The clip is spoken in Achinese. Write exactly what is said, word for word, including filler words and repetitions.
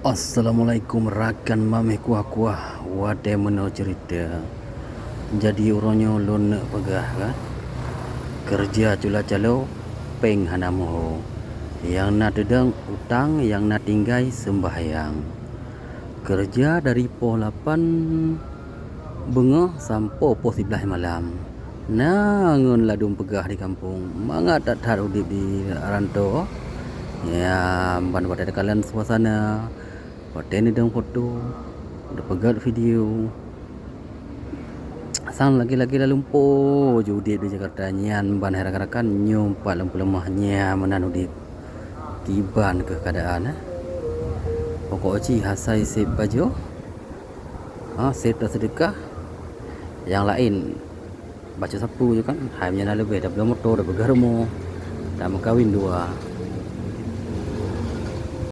Assalamualaikum rakan mameh kuah-kuah, watèe meunoe ceurita. Jadi uroe nyoe lôn neuk peugah kan, keureuja cula calo péng hana meuho. Nyang na teudong utang, nyang na tinggai seumbahyang. Keureuja dari poh lapan beungoh sampoe poh siblaih malam. Na ngon ladôm peugah di kampông, mangat that-that udép di rantô. Nyan ban watèe takalon suasana, watèe neudong foto, neupeugèt video. Sang lagèe-lagèe lam lumpoe ju udép di Jakarta nyan ban hai rakan-rakan nyoe pat lôn peuleumah nyan meunan udép. Kiban keuh keuadaan, eh. Pokok cit asai sép pajoh, ha, sép taseudeukah. Nyang laén bacut sapeue ju kan, hai meunyan na leubeh, tabloe moto, tapeugah rumoh, tameukawen dua.